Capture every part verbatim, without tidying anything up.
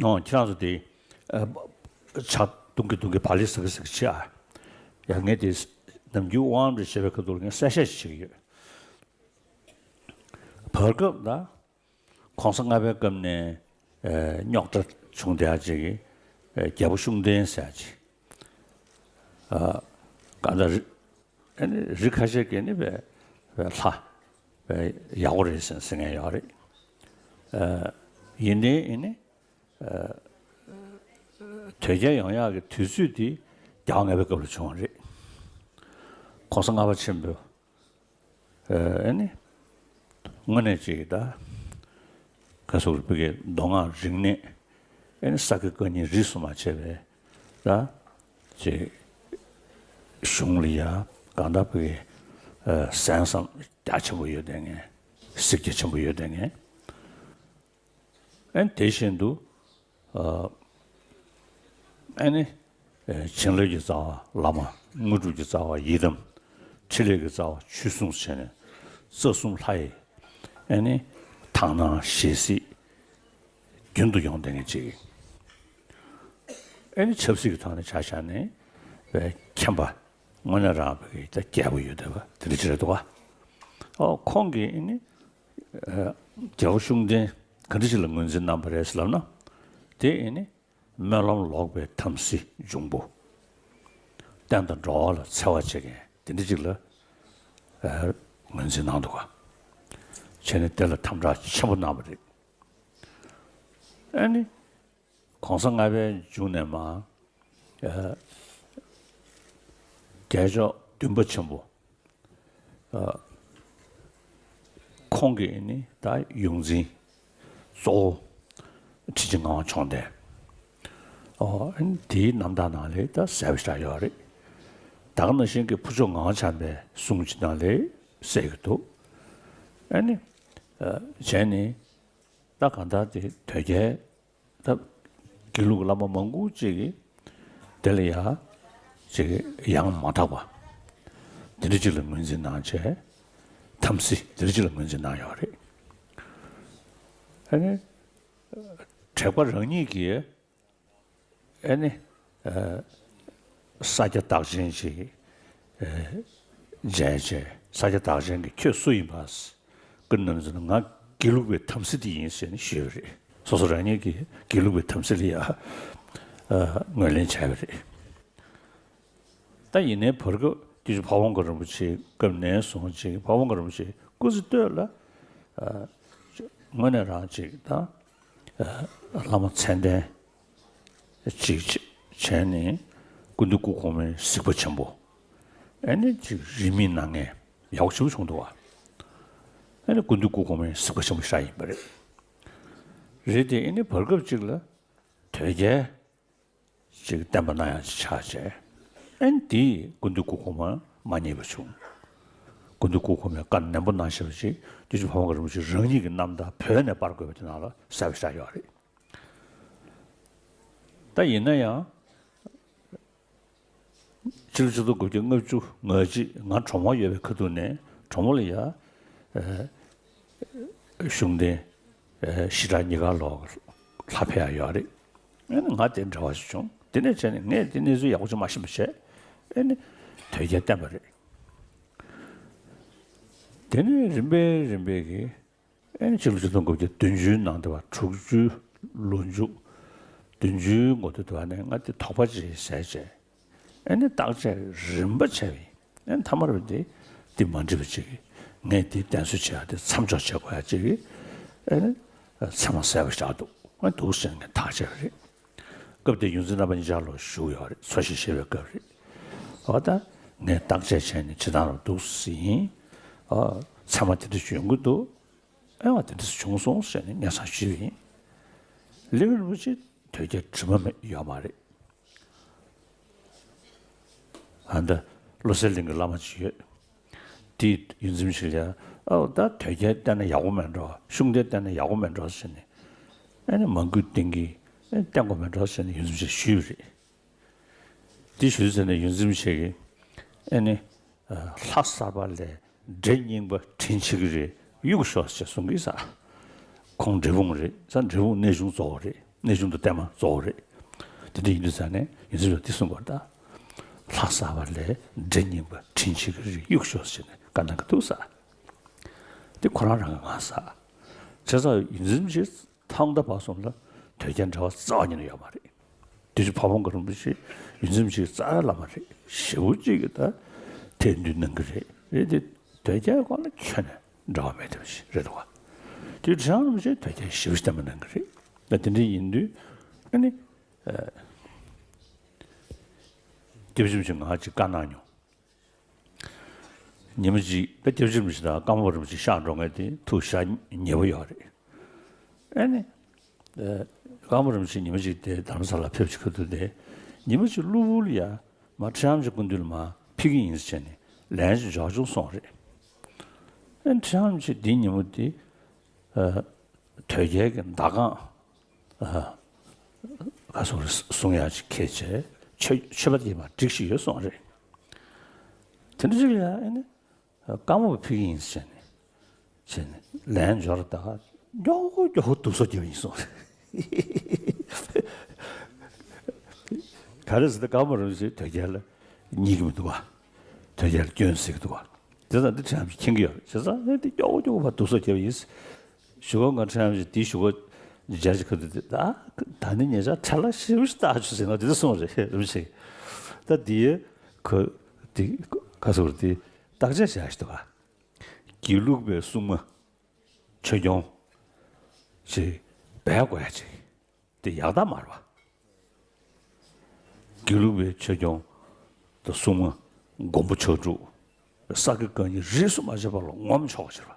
ཨོ་ཁྱེད་རང་ཚོ་དེ་ཨ་ཕྱག་ཏུང་གི་ཏུང་གི་བག་ལེབ་ཟ་གི་ཟ་གི་བྱེད་ཨ། ཡ་ངས་དེ་ནམ་རྒྱུན་དབང་རེ་བྱེད་པའི་ཁ་ཐུག་ལ་ངས་གསལ་བཤད་ཅིག་བྱེད་ཀྱི་ཡོད། བར་སྐབས་ལ་གོང་ས་ལྔ་པའི་སྐབས་ནས་ཨ་རྙོག་དྲ་བྱུང་བསྡད་ཡ་ཅིག་གི་ཨ་རྒྱལ་པོ་ཤུགས་ལྡན་ཟེར་ཡ་ཅིག་ཨ་ག་ད་རི་ཨ་ནི་རི་ཁ་ཤས་ཀྱིས་ནི་བས་བས་ལྷ་བས་ཡག་པོ་རེད་ཟེར་ཟེར་མཁན་ཡོད་རེད། ཨ་ཡིན་ནའི་ཨ་ནི་ཨ་དོལ་རྒྱལ་ཡོང་ཡག་གི་དུས་ཚོད་དེ་རྒྱལ་བ་ལྔ་པའི་སྐབས་ལ་བྱུང་བ་རེད། གོང་ས་ལྔ་པ་ཆེན་པོས་ཨ་ནི་དངོས་གནས་ཅིག་ད་ག་སོགས་རིག་པའི་མདོ་སྔགས་རིག་གནས་ཨ་ནི་ས་དགེ་བཀའ་རྙིང་རིས་སུ་མ་ཆད་པའི་ད་ཅིག་གཞུང་ལ་ཡ་གང་ལྟར་བའི་ཨ་གསན་བསམ་རྒྱ་ཆེན་པོ་ཡོད་བསྡད་མཁན། གཟིགས་རྒྱ་ཆེན་པོ་ཡོད་བསྡད་མཁན། ཨ་ནི་དེ་བཞིན་དུ་ཨ་ཨ་ནི་ཨ་བྱིན་རླབས་ཀྱི་རྩ་བ་བླ་མ། དངོས་གྲུབ་ཀྱི་རྩ་བ་ཡི་དམ། ཕྲིན་ལས་ཀྱི་རྩ་བ་ཆོས་སྲུང་བྱས་ནས་རྩ་གསུམ་ལྷ་ཡི་ཨ་ནི་དག་སྣང་ཞལ་གཟིགས་རྒྱུན་དུ་ཡོང་བསྡད་མཁན་ཅིག་ཨ་ནི་ཆབ་སྲིད་ཀྱི་ཐོག་ནས་ཆ་བཞག་ནས་བའི་མཁྱེན་པ་དངོས་གནས་རང་བའི་ད་རྒྱལ་པོ་ཡོད་བསྡད་པ་དེ་འདྲ་ཅིག་རེད་འདུག་ག་ཨོ་ཁོང་གིས་ཨ་ནི་ཨ་རྒྱལ་པོ་ཤུགས་ལྡན་ག་འདྲ་ཞིག་ལ་ངོས་འཛིན་གནང་བ་རེད་ཟེར་ལབ་ན། དེ་ཨ་ནི་སྨོན་ལམ་ལོག་པའི་དམ་སྲི་འབྱུང་པོ། བསྟན་དང་འགྲོ་བ་ལ་འཚེ་བ་བྱེད་མཁན་དེ་འདྲ་ཅིག་ལ་ཨ་ངོས་འཛིན་གནང་འདུག་ག་བྱས་ནས་དེ་ལ་དམ་དྲག་ཆེན་པོ་གནང་བ་རེད། ཨ་ནི་གོང་ས་ལྔ་པའི་མཇུག་ནས་མར་ཨ་རྒྱལ་མཆོག་བདུན་པ་ཆེན་པོ་ཨ་ཁོང་གིས་ནི་ད་ཡོངས་འཛིན་གཙོ་བོ་ཁྲི་ཆེན་ངག་དབང་མཆོག་ལྡན། ཨོ་ཨ་ནི་དེའི་རྣམ་ཐར་ནང་ལ་ད་གསལ་པོ་ཞིག་ཡོད་རེད། ད་ག་ནང་བཞིན་གྱི་ཕུར་ལྕོག་ངག་དབང་བྱམས་པའི་གསུང་ཅིག་ནང་ལ་གསལ་གྱི་འདུག་ཨ་ནི་ཨ་བྱས་ནས་ད་གང་ལྟར་དེ་དོལ་རྒྱལ་ད་དགེ་ལུགས་བླ་མ་མང་པོ་ཅིག་གིས་དེ་ལ་ཡ་ཅིག་ཡང་མ་དག་པ་དེ་འདྲ་ཅིག་ལ་ངོས་འཛིན་གནང་བྱས། དམ་སྲི་དེ་འདྲ་ཅིག་ལ་ངོས་འཛིན་གནང་ཡོད་རེད། ཨ་ནི་དྲེགས་པ་རང་ཉིད་ཀྱིས་ཨ་ནི་ཨ་ས་སྐྱ་བདག་ཆེན་ཅིག་ཨ་མཇལ་བྱས། ས་སྐྱ་བདག་ཆེན་གྱིས་ཁྱོད་སུ་ཡིན་པ། ཀུན་རྣམ་ཚོ་ནི་ང་དགེ་ལུགས་པའི་དམ་སྲི་དེ་ཡིན་ཟེར་ནས་ཞུས་པ་རེད། སོ་སོ་རང་ཉིད་ཀྱིས་དགེ་ལུགས་པའི་དམ་སྲི་ལ་ཡ་ཨ་ངོས་ལེན་བྱས་པ་རེད། ད་ཡིན་ནའི་བར་སྐབས་དེ་ཚོ་འཕགས་པ་མགོན་རིན་པོ་ཆེའི་སྐབས་ནས་བཟུང་ཅིག་འཕགས་པ་མགོན་རིན་པོ་ཆེ་སྐུ་ཚེ་སྟོད་ལ་ཨ་དངོས་གནས་རང་ཅིག་ད་ཨ་བླ་མ་མཚན་ལྡན་ཅིག་བྱས་ནས་ཀུན་འདུས་སྐུ་གོང་མའི་གཟིགས་པ་ཆེན་པོ། ཨ་ནི་ཅིག་རིས་མེད་གནང་མཁན་ཡག་པོ་ཞེ་པོ་བྱུང་འདུག་བ། ཨ་ནི་ཀུན་འདུས་སྐུ་གོང་མའི་གཟིགས་པ་ཆེན་པོ་ཞིག་ཡིན་པ་རེད། རེད་དེ་ཨ་ནི་བར་སྐབས་ཅིག་ལ་དོལ་རྒྱལ་ཅིག་བསྟན་པ་གནང་ཡག་ཅིག་ཆགས་བྱས། ཨ་ནི་དེས་ཀུན་འདུས་སྐུ་གོང་མ་མ་མཉེས་པ་བྱུང་། ཀུན་འདུས་སྐུ་གོང་མས་བཀའ་ནན་པོ་གནང་བཞག་པ་ཅིག་དུས་ཅི་འཕགས་པ་མགོན་རིན་པོ་ཆེ་རང་ཉིད་ཀྱི་རྣམ་ཐར་བོད་ནས་པར་བརྐོས་པ་དེ་ནང་ལ་གསལ་པོ་ཞིག་ཡོད་རེད། ད་ཡིན་ན་ཡང་། ཕྱི་ལོ་ཆིག་སྟོང་དགུ་བརྒྱ་ལྔ་བཅུ་ང་གཅིག་ང་གྲོ་མོ་ཡོད་པའི་ཁ་ཐུག་ནས་གྲོ་མོ་ལ་ཡ། ཨ་ཤུགས་ལྡན་ཨ་ཞི་དྲག་གཉིས་ཀ་ལོག་ལྷ་ཕེབས་ཡག་ཡོད་རེད། ཨ་ནི་ང་དེ་འདྲ་བ་ཞིག་བྱུང་། དེ་ནས་བྱས་ནས་ངས་དེ་གནས་ཚུལ་ཡག་པོ་ཅིག་མ་ཤེས་པ་བྱས། ཨ་ནི་དོལ་རྒྱལ་བསྟེན་པ་རེད། དེ་ནས་རིམ་པས་རིམ་པས་ཀྱིས། ཨེ་ནི་ཕྱི་ལོ་ཆིག་སྟོང་དགུ་བརྒྱ་བདུན་ཅུའི་ནང་དུ་བ་དྲུག་ཅུའི་ལོ་མཇུག་བདུན་ཅུའི་འགོ་སྟོད་དུ་བ་ནས་ང་དེ་དོགས་པ་ཅིག་ཟས་བྱས། ཨེ་ནི་བརྟག་དཔྱད་རིམ་པ་བྱས་པས། ཨེ་ནི་ཐ་མར་བ་དེ་དེ་མ་འགྲིག་པ་ཅིག་ངས་དེ་བསྟེན་གསོལ་བྱས་ཡག་དེ་མཚམས་འཇོག་བྱེད་དགོས་ཡག་ཅིག་ཨེ་ནི་མཚན་མ་གསལ་པོ་བཞག་འདུག་ང་འདུག་ཟེར་ནས་ངས་ཐག་བཅད་པ་རེད། སྐབས་དེ་ཡོངས་འཛིན་རྣམ་པ་གཉིས་ཆར་ལོ་བཞུགས་ཡོད་རེད། འཚོ་ཞིང་གཞེས་པའི་སྐབས་རེད། འོ་ད་ངས་བརྟག་དཔྱད་བྱས་ནས་བྱེད་སྟངས་ལ་འདུག་ཟིན། ཨ་མཚན་མ་དེ་འདྲ་ཞིག་ཡོང་གི་འདུག་ཨེ་བ་དེ་འདྲ་ཞིག་བྱུང་སོང་ཟེར་ནས་སྙན་སེང་ཞུས་པ་ཡིན། ལེའུ་རིན་པོ་ཆེ་དོལ་རྒྱལ་དྲི་མ་མེད་ཡོད་མ་རེད། ཨ་ད་བློ་གསལ་གླིང་གི་བླ་མ་ཅིག་ཡོད། དེས་ཡོངས་འཛིན་ཆེ་ལ་ཨ་ད་དོལ་རྒྱལ་བསྟེན་ན་ཡག་པོ་མེད་འགྲོ། ཤུགས་ལྡན་བསྟེན་ན་ཡག་པོ་མེད་འགྲོ་ཟེར་ནས་ཨ་ནི་མང་པོས་བསྟེན་གི་ཨ་ནི་བསྟེན་དགོས་མེད་འགྲོ་ཟེར་ནས་ཡོངས་འཛིན་ཆེ་ཞུས་པ་རེད། དེ་ཞུས་ཚར་ནས་ཡོངས་འཛིན་ཆེ་གིས་ཨ་ནི་ལྷ་གསར་པ་ལས་འདྲེ་རྙིང་པ་དྲིན་ཆེ་གི་རེད། གཡུག་ཤོག་ཅེས་གསུང་གི་ས། ཁོང་འབྲས་སྤུངས་རེད་ས། འབྲས་སྤུངས་གནས་ཆུང་གཙོ་བོ་རེད། གནས་ཆུང་དུ་བསྟན་མ་གཙོ་བོ་རེད། དེ་འདྲ་ཡིན་དུས་ཙང་ནས་ཡོངས་འཛིན་པས་འདི་གསུངས་པ་རེད་ད། ལྷ་བསགས་པ་ལས་འདྲེ་རྙིང་པ་དྲིན་ཆེ་གི་རིགས་གཡུག་ཤོག་ཟེར་ནས་བཀའ་གནང་གི་འདུག་ས། དེ་ཁོ་རང་རང་གི་ངག་ས། བྱས་ཙང་ཡོངས་འཛིན་པ་ཐང་ད་བར་གསུམ་ལ་དོལ་རྒྱལ་འབྲེལ་བ་རྩ་བ་ཉིད་ནས་ཡོད་མ་རེད། དེ་བཞིན་ཕ་བོང་ཁ་རིན་པོ་ཆེ་ཡོངས་འཛིན་པའི་རྩ་བའི་བླ་མ་རེད། ཞེ་པོ་ཅིག་གིས་ད་ཐེར་འདོན་གནང་གི་རེད། རེད་དེ་དོལ་རྒྱལ་སྐོར་ལ་ཁྱོན་ནས་འབྲེལ་བ་མེད་དེ་རེད་དོ། དེ་ཁྲི་བྱང་རིན་པོ་ཆེ་དོལ་རྒྱལ་ཞེ་པོ་ཅིག་བསྟེན་པ་གནང་གི་རེད། ད་དེ་འདྲ་ཡིན་དུས་ཨ་ནི་སྐྱབས་རྗེ་རིན་པོ་ཆེ་ང་ཅིག་བཀའ་གནང་མྱོང་། ཉི་མ་གཅིག་ད་སྐྱབས་རྗེ་རིན་པོ་ཆེ་དང་ཀརྨ་པ་རིན་པོ་ཆེ་གཤེགས་འགྲོ་མཁན་དེ་ཐུགས་ཞེ་དྲག་ཉེ་པོ་ཡོད་རེད། ཨ་ནི། ཨ། ཀརྨ་པ་རིན་པོ་ཆེ་ཉི་མ་གཅིག་དེ་རྡ་རམ་ས་ལ་ཕེབས་ཀྱི་ཁ་ཐུག་དེ། ཉི་མ་གཅིག་གློ་བུར་ལ་ཡ་མར་ཁྲི་བྱང་རིན་པོ་ཆེ་སྐུ་མདུན་ལ་མར་ཕེབས་ཀྱི་ཡིན་ཟེར་བྱས་ནས་ལན་ཅིག་འབྱོར་བྱུང་སོང་རེད། ཨ་ནི་ཁྲི་བྱང་རིན་པོ་ཆེ་དེ་ཉིན་མོ་དེ། ཨ། དོལ་རྒྱལ་གྱི་མདའ་ཁང་། ཨ། ག་སོང་རེད། གསུང་ཡག་ཅིག་འཁྱེར་བྱས་མཆོད་མཆོད་པ་དེ་མར་སྒྲིག་བཞིན་ཡོད་སོང་རེད། དེ་འདྲ་ཅིག་ལ་ཡ་ཨ་ནི། ཀརྨ་པ་ཕེབས་ཀྱི་ཡིན་ཟེར་ནས། ཟེར་ནས་ལན་འབྱོར་ད་མགྱོགས་པོ་མགྱོགས་པོ་སྡུག་སོ་རྒྱབ་ཡིན་གསུངས། ག་རེ་ཟེར་ན་ཀརྨ་རིན་པོ་ཆེ་དོལ་རྒྱལ་ལ་སྙིང་གི་མི་འདུག་བ། དོལ་རྒྱལ་ལ་སྐྱོན་ཟེར་གི་འདུག་བ། དེ་ཙང་འདི་ཁྲི་བྱང་རིན་པོ་ཆེ་མཁྱེན་གི་ཡོད་རེད། བྱས་ཙང་ཨེ་འདི་མགྱོགས་པོ་མགྱོགས་པོ་ཕར་སྡུག་སོ་རྒྱབ་ཡིན། གཞུག་གུ་ང་ཁྲི་བྱང་རིན་པོ་ཆེ་འདི་གཞུག་གུ་མཇལ་ཅིག་ཁ་ཐུག་དེ་ད་ད་ནི་ཉེ་ཆར་ཁྲ་ལ་ཞེ་པོ་ཞིག་བཏགས་བྱུང་ཟེར་ན་འདི་འདྲ་གསུངས་རེད་རིན་པོ་ཆེ། ད་འདི་ཁོ་འདི་ག་ཟེར་འདི་བརྟག་དཔྱད་བྱ་ཞིག་འདུག་ག་དགེ་ལུགས་པའི་སྲུང་མ་ཆོས་སྐྱོང་ཅིག་འབད་དགོས་ཡ་ཅིག་དེ་ཡག་རྟགས་མ་རེད་བ། དགེ་ལུགས་པའི་ཆོས་སྐྱོང་དང་སྲུང་མ་མགོན་པོ་ཕྱག་དྲུག་ས་དགེ་བཀའ་རྙིང་རིས་སུ་མ་ཆད་པ་ལ་ངོམ་ཆོག་པ་ཅིག་རེད་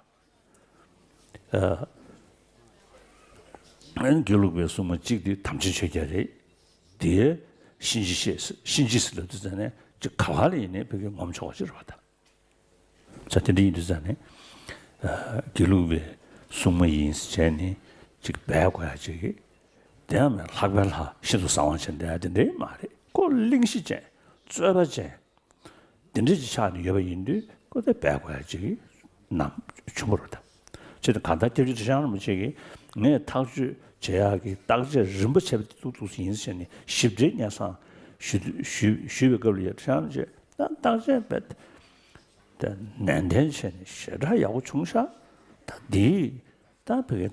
བ། ཨ། དགེ་ལུགས་པའི་སྲུང་མ་གཅིག་དེ་དམ་ཅན་ཆོས་རྒྱལ་རེད། དེ་གཤིན་རྗེ་གཤེད་གཤིན་རྗེ་ཟེར་ལབ་དུས་ཙང་ནས་ཅིག་ག་བ་ལ་ཡིན་ནའི་ཕ་གིར་ངོམ་ཆོག་པ་ཅིག་རེད་བ་ད། ས་དེ་འདྲ་ཡིན་དུས་ཙང་ནས། ཨ། དགེ་ལུགས་པའི་སྲུང་མ་ཡིན་ཟེར་བྱས་ནས་ཅིག་འབད་དགོས་ཡ་ཅིག་གི། དེ་ཡང་མིན་ལྷག་པའི་ལྷ་ཤིན་ཏུ་གསང་བ་ཅན་དེ་ཡང་དེ་འདྲའི་མ་རེད། ཁོ་གླེང་གཞི་ཅན། རྩོད་པ་ཅན། དེ་འདྲ་ཅིག་ཆགས་ནས་ཡོད་པ་ཡིན་དུས་ཁོ་དེ་འབད་དགོས་ཡ་ཅིག་གི་ནམ་ཆུང་པོ་རེད་ད། ཅེས་དང་གང་ལྟར་སྐྱབས་རྗེ་ཁྲི་བྱང་རིན་པོ་ཆེ་གིས་ངས་ཐག་གཅོད་བྱེད་ཡག་གི་བརྟག་དཔྱད་རིམ་པ་བྱས་པ་དེ་ཏུག་ཏུག་ཡིན་ཟེར་ནས་ཞིབ་ཕྲའི་སྙན་སེང་ཞུ་ཞུ་ཞུས་པའི་སྐབས་ལ་ཡ་ཁྲི་བྱང་རིན་པོ་ཆེས་ད་བརྟག་དཔྱད་རྦད་དེ་ནན་ཏན་བྱས་ནས་ཞེ་དྲག་ཡག་པོ་བྱུང་ཤག་ད་འདི་ད་བོད་ཀྱི་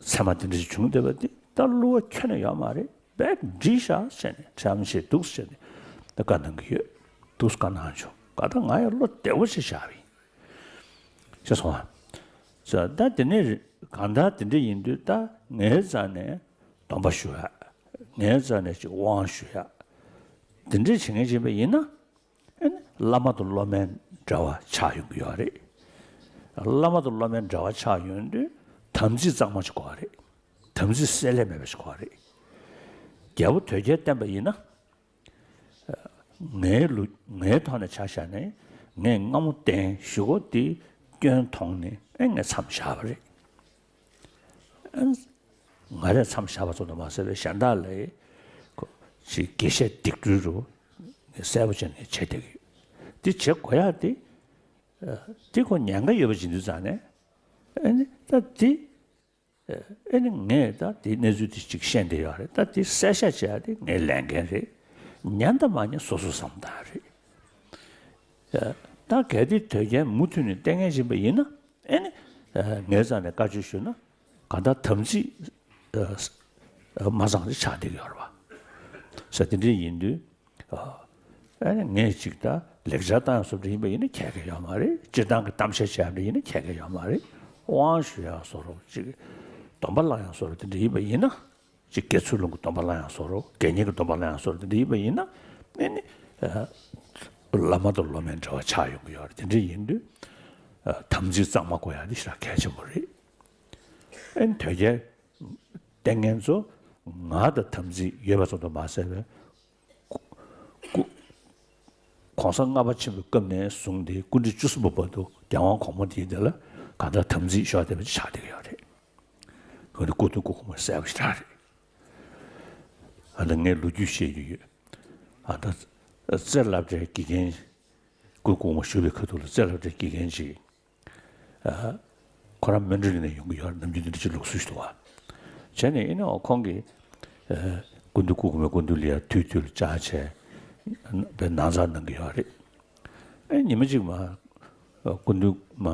ཚད་མ་དེ་འདྲ་ཞིག་བྱུང་བསྡད་པ་འདི་ད་བསླུ་བ་ཁྱོན་ནས་ཡོད་མ་རེད། རྦད་འགྲིག་ཤག་ཟེར་ནས་ཁྲམ་བྱས་འདུག་ཟེར་ནས་ད་བཀའ་གནང་གི་ཡོད། འདུག་བཀའ་གནང་བྱུང་། ག་ད་ང་ཡང་བློ་བདེ་བོ་ཞིག་བཞག་པ་ཡིན། ཤེས་སོང་ཨ། ད་དེ་ནས་གང་ལྟར་དེ་འདྲ་ཡིན་དུས་ད་ངའི་རྩ་ནས་སྡོམ་པ་ཞུ་ཡག་ངའི་རྩ་ནས་ཅིག་དབང་ཞུ་ཡག་དེ་འདྲ་བྱེད་མཁན་ཅིག་ཡིན་པ་ཡིན་ན། ཨ་ནི་བླ་མ་དང་སློབ་མའི་འབྲེལ་བ་ཆགས་ཡོང་གི་ཡོད་རེད། བླ་མ་དང་སློབ་མའི་འབྲེལ་བ་ཆགས་ཡོང་དུས་དམ་ཚིག་གཙང་མ་ཞིག་དགོས་པ་རེད། དམ་ཚིག་བསྲེ་ལྷད་མེད་པ་ཞིག་དགོས་པ་རེད། རྒྱལ་པོ་དོལ་རྒྱལ་བསྟེན་པ་ཡིན་ན། ངའི་ལུགས་ངའི་ཐོག་ནས་ཆ་བཞག་ན་ངས་སྔ་མོ་བསྟེན་གཞུག་གུ་དེ་སྐྱོན་མཐོང་ནས་ཨེ་ངས་མཚམས་བཞག་པ་རེད། ཨ། ང་རས་མཚམས་བཞག་པ་ཙམ་དུ་མ་ཟད་པའི་གཞན་དག་ལ་ཁོ་ཅིག་དགེ་བཤེས་སྡིག་སྤྲོད་རུ་གསལ་པོ་བྱས་ནས་བྱེད་བསྡད་ཀྱི་ཡོད། འདི་བྱེད་དགོས་ཡག་དེ་འདི་ཁོ་ཉེན་ཁ་ཡོད་པ་ཅིག་འདུག་ཙང་ནས་ཨ་ནི་ད་འདི་ཨ་ནི་ངས་ད་འདི་གནས་ཚུལ་འདི་ཅིག་ཤེས་བསྡད་ཡོད་རེད། ད་འདི་གསལ་བཤད་བྱེད་ཡག་དེ་ངའི་ལས་འགན་རེད། ཉན་དང་མ་ཉན་སོ་སོ་བསམ་བཏང་ཡག་རེད། ད་གལ་ཏེ་དོལ་རྒྱལ་མུ་མཐུད་ནས་བསྟེན་མཁན་ཡིན་པ་ཡིན་ན། ཨེ་ནི། ངའི་རྩ་ནས་བཀའ་ཆོས་ཞུས་ན་གང་ལྟར་དམ་ཚིག་མ་གཙང་རེ་ཆགས་བསྡད་ཀྱི་ཡོད་རེད་བ། ས་དེ་འདྲ་ཡིན་དུས། ཨེ་ནི་ངས་ཅིག་ད་ལེགས་སྦྱར་བཏང་ཡག་བཟོ་འདྲ་ཡིན་པ་ཡིན་ན་ཁྱད་ཀྱི་ཡོད་མ་རེད། སྤྱིར་བཏང་གི་གཏམ་བཤད་བྱས་པ་འདྲ་ཡིན་ན་ཁྱད་ཀྱི་ཡོད་མ་རེད། དབང་ཞུ་ཡག་བཟོ་འདྲ་ཅིག་སྡོམ་པ་བླང་ཡག་བཟོ་འདྲ་དེ་འདྲ་ཡིན་པ་ཡིན་ན། ཅིག་དགེ་ཚུལ་སློང་གི་སྡོམ་པ་བླང་ཡག་བཟོ་འདྲ། དགེ་བསྙེན་གྱི་སྡོམ་པ་བླང་ཡག་བཟོ་འདྲ་དེ་འདྲ་ཡིན་པ་ཡིན་ན། ཨེ་ནི། བླ་མ་དང་སློབ་མའི་འབྲེལ་བ་ཆགས་ཡོང་གི་ཡོད་རེད། དེ་འདྲ་ཡིན་དུས། དམ་ཚིག་གཙང་མ་དགོས་ཡག་དེ་ཞེ་དྲག་གལ་ཆེན་པོ་རེད། ཨེ་ནི་དོལ་རྒྱལ་བསྟེན་མཁན་ཚོ་ང་དང་དམ་ཚིག་ཡོད་པ་ཙམ་དུ་མ་ཟད་པའི། སྐུ། གོང་ས་ལྔ་པ་ཆེན་པོའི་སྐབས་ནས་བཟུང་སྟེ་སྐུ་ཕྲེང་བཅུ་གསུམ་པ་བར་དུ་རྒྱལ་དབང་གོང་མ་དེའི་དེ་ལ་གང་ལྟར་དམ་ཚིག་ཤོར་བསྡད་པ་ཅིག་ཆགས་བསྡད་ཀྱི་ཡོད་རེད། ཁོ་ནི་སྐུ་གདུང་སྐུ་གོང་མ་གསལ་པོ་ཞེ་དྲག་རེད། ཨ་ད་ངས་ལོ་རྒྱུས་བཤད་རྒྱུ་ཡོད། ཨ་ད་རྩེ་སློབ་གྲྭའི་དགེ་རྒན། སྐུ་གོང་མ་བཞུགས་པའི་ཁ་ཐུག་ལ་རྩེ་སློབ་གྲྭའི་དགེ་རྒན་ཅིག་ཨ། ཁོ་རང་མོན་གྷོ་ལི་ནས་ཡོང་གི་ཡོད་རེད། ནམ་རྒྱུན་འདི་འདྲ་ཅིག་ལུགས་སྲོལ་ཞིག་འདུག་བ། བྱས་ནས་ཨེ་ནི་ཁོང་གིས་ཨ་སྐུ་མདུན་སྐུ་གོང་མའི་སྐུ་མདུན་ལ་ཡ་དུས་དུས་ལ་བཅར་བྱས་པའི་ནང་ཚགས་གནང་གི་ཡོད་རེད། ཨེ་ཉི་མ་གཅིག་མ་སྐུ་མདུན་མ་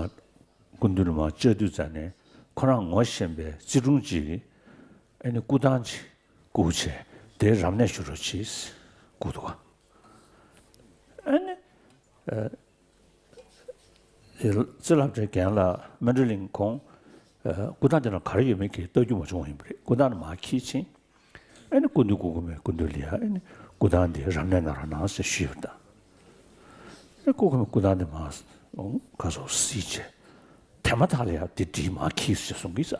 སྐུ་མདུན་ལ་མ་བཅར་དུས་ཙམ་ནས་ཁོ་རང་ངོ་ཤེས་པའི་བརྩེ་དྲུང་གཅིག་གིས་ཨེ་ནི་སྐུ་ཐང་ཅིག་བསྐུར་བྱས་དེ་རབ་གནས་ཞུ་རོགས་གྱིས་བསྐུར་འདུག་ག་ཨེ་ནི་ཨ་རྩེ་སློབ་གྲྭའི་རྒན་ལགས་སྨན་སྤྲུལ་གླིང་ཁོང་ཨ་སྐུ་ཐང་དེ་ན་ག་རེ་ཡོད་མེད་ཀྱི་ལྟ་རྒྱུ་མ་བྱུང་བ་ཡིན་པ་རེད། སྐུ་ཐང་ནི་མར་འཁྱེར་ཕྱིན། ཨེ་ནི་སྐུ་མདུན་སྐུ་གོང་མའི་སྐུ་མདུན་ལ་ཡ་ཨེ་ནི་སྐུ་ཐང་འདི་རབ་གནས་གནང་རོགས་གནང་ཟེར་ཞུས་པ་དང་། ཨེ་སྐུ་གོང་མའི་སྐུ་ཐང་འདི་མར་ག་སོ་གཟིགས་བྱས་དེ་མ་ཐག་ལ་ཡ་འདི་བྲིས་མར་འཁྱེར་ཟེར་གསུང་གི་ས།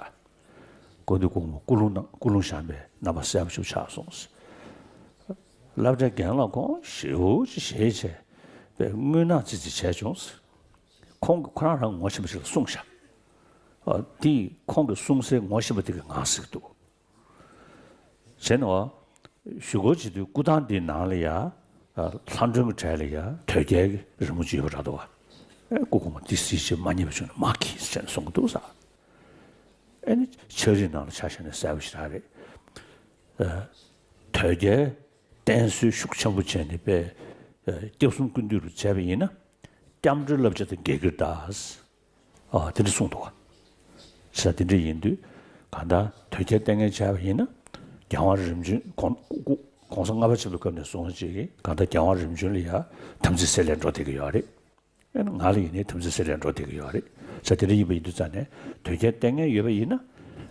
སྐུ་མདུན་སྐུ་གོང་མ་སྐུ་རླུང་ན་སྐུ་རླུང་བཞེངས་པའི་རྣམ་པ་གསལ་པོ་ཞིག་ཆགས་སོང་ཟེར། སློབ་གྲྭའི་རྒན་ལགས་ཁོང་ཞེ་པོ་ཅིག་ཞེད་བྱས་པའི་དངོས་སྣང་ཙི་ཙི་བྱས་བྱུང་ཟེར། ཁོང་གིས་ཁོ་རང་རང་ངོ་ཤེས་པ་ཞིག་ལ་གསུངས་ཤག་ཨ་དེས་ཁོང་གིས་གསུངས་སའི་ངོ་ཤེས་པ་དེ་གིས་ངར་གཟིགས་འདུག་བྱས་ནས་བ། ཞུ་སྒོ་བྱེད་དུས་སྐུ་ཐང་འདིའི་ནང་ལ་ཡ། ལྷ་མགྲོན་གྱི་གྲས་ལ་ཡ་དོལ་རྒྱལ་གྱི་རི་མོ་ཅིག་ཡོད་པ་འདྲ་འདུག་བ། ཨེ་སྐུ་གོང་མ་འདི་གཟིགས་བྱས་མ་ཉན་པ་བྱུང་ན་མར་འཁྱེར་ཟེར་ནས་གསུང་གི་འདུག་ས། ཨེ་ནི་ཕྱག་བྲིས་ནང་ལ་ཆ་བཞག་ན་གསལ་པོ་ཞེ་དྲག་རེད། ཨ་དོལ་རྒྱལ་བསྟེན་གསོལ་ཤུགས་ཆེན་པོ་བྱས་ནས་པས་ཨ་སྐྱབས་གསུམ་ཀུན་འདུས་རུ་བྱས་པ་ཡིན་ན་སྐྱབས་འགྲོའི་བསླབ་བྱ་དང་འགལ་གྱི་རེད་ད། ཨ་དེ་འདྲ་གསུངས་འདུག་བ། ས་དེ་འདྲ་ཡིན་དུས་གང་ལྟར་དོལ་རྒྱལ་བསྟེན་མཁན་བྱས་པ་ཡིན་ན་རྒྱལ་དབང་རིམ་བྱོན་གོང་སྐུ་གོང་ས་ལྔ་པ་ཆེན་པོའི་སྐབས་ནས་བཟུང་བྱས་ཀྱི་གང་ལྟར་རྒྱལ་དབང་རིམ་བྱོན་ལ་ཡ་དམ་ཚིག་སེལ་ལས་འགྲོ་བསྡད་ཀྱི་ཡོད་རེད། ཨེ་ནི་ང་ལ་ཡིན་ནའི་དམ་ཚིག་སེལ་ལས་འགྲོ་བསྡད་ཀྱི་ཡོད་རེད། ས་དེ་འདྲ་ཡིན་པ་ཡིན་དུས་ཙང་ནས་དོལ་རྒྱལ་བསྟེན་མཁན་ཡོད་པ་ཡིན་ན་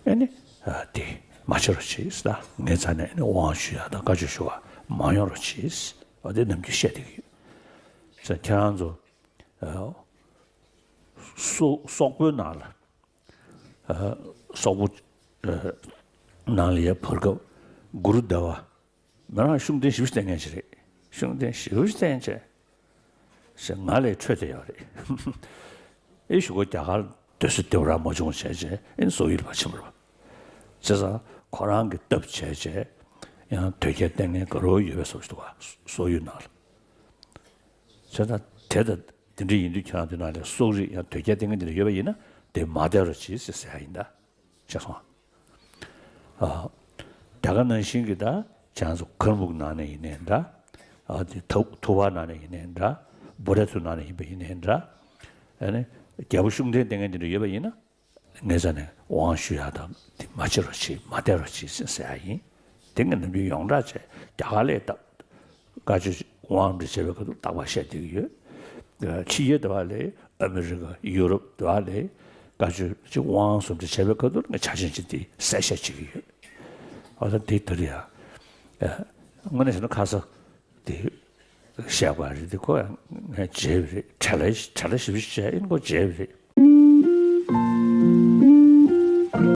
ཨེ་ནི་ཨ་དེ་མ་བྱེད་རོགས་གྱིས་ད་ངའི་རྩ་ནས་ཨེ་ནི་དབང་ཞུ་ཡ་དང་བཀའ་ཆོས་ཞུ་བ་མ་ཡོང་རོགས་གྱིས་ཨ་དེ་ནམ་རྒྱུན་བཤད་བསྡད་ཀྱི་ཡོད། ས་ཁྱེད་རང་ཚོ་ཨ་སོག་སོག་པོའི་ནང་ལ་ཨ་སོག་པོ་ཨ་ནང་ལ་ཡ་བར་སྐབས་གུ་རུ་ཟླ་བ། མི་རང་ཤུགས་ལྡན་ཞེ་པོ་ཞིག་བསྟེན་མཁན་ཞིག་རེད། ཤུགས་ལྡན་ཞེ་པོ་ཞིག་བསྟེན་བྱས། ཞེས་ང་ལས་འཕྲོས་ཏེ་ཡོད་རེད། ཨེ་ཞུ་གོ་རྒྱ་གར་སྡོད་ས་དེ་བ་ར་མ་བྱུང་བྱས་བྱས་ཨེ་སོག་ཡུལ་ལ་ཕར་ཕྱིན་པ་རེད། བྱས་ཙང་ཁོ་རང་གིས་སྟབས་བྱས་བྱས་ཡང་དོལ་རྒྱལ་བསྟེན་མཁན་དགའ་རབ་ཡོད་པའི་བཟོ་ཞིག་འདུག་ག་སོག་ཡུལ་ནང་ལ། བྱས་ཙང་དེ་ལྟ་དེ་འདྲ་ཡིན་དུས་ཁྱེད་རང་དེ་ནང་ལས་སོག་རིགས་ཡང་དོལ་རྒྱལ་བསྟེན་མཁན་དེ་འདྲ་ཡོད་པ་ཡིན་ན་དེ་མ་བསྡད་རོགས་གྱིས་ཟེར་ཟེར་ཡ་ཡིན་ད། ཤེས་སོང་ཨ། རྒྱ་གར་ནང་བཞིན་གྱི་ད་བྱས་ཙང་ཁ་རམ་ནང་ནས་ཡིན་ནའི་འདྲ། ཨ་དེ་ཐུ་ཐུ་བ་ནང་ནས་ཡིན་ནའི་འདྲ། བྷུ་ར་ཐུ་ནང་ནས་ཡིན་པ་ཡིན་ནའི་འདྲ། ཨ་ནི་རྒྱལ་པོ་ཤུགས་ལྡན་བསྟེན་མཁན་དེ་འདྲ་ཡོད་པ་ཡིན་ན་ངའི་རྩ་ནས་དབང་ཞུ་ཡག་དང་དེ་མ་བྱེད་རོགས་གྱིས་མ་བསྡད་རོགས་གྱིས་ཟེར་ཟེར་ཡག་ཡིན། དེ་ངས་ནམ་རྒྱུན་ཡོངས་གྲགས་བྱས་རྒྱ་གར་ལ་ད། བཀའ་ཆོས་དབང་འདྲ་བྱས་པའི་ཁ་ཐུག་རྟག་པར་བཤད་བསྡད་ཀྱི་ཡོད། ཕྱི་རྒྱལ་དེ་བ་ལས་ཨ་མི་རི་ཀ་ཡུ་རོབ་དེ་བ་ལས་བཀའ་ཆོས་ཅིག་དབང་གསུམ་འདྲ་བྱས་པའི་ཁ་ཐུག་ང་ཆ་ཆེན་ཅིག་དེ་གསལ་བཤད་བྱེད་ཀྱི་ཡོད། ཨ་ད་དེ་ད་རེད་ཡ། དངོས་གནས་བྱས་ན་ཁ་ས་དེ་བཤད་པ་རེད་དེ་ཁོ་ཡང་ངས་བརྗེད་པ་རེད། བྲེལ་བ་བྲེལ་བ་ཞེ་པོ་ཅིག་བྱས་ཡིན་ཁོ་བརྗེད་པ་རེད།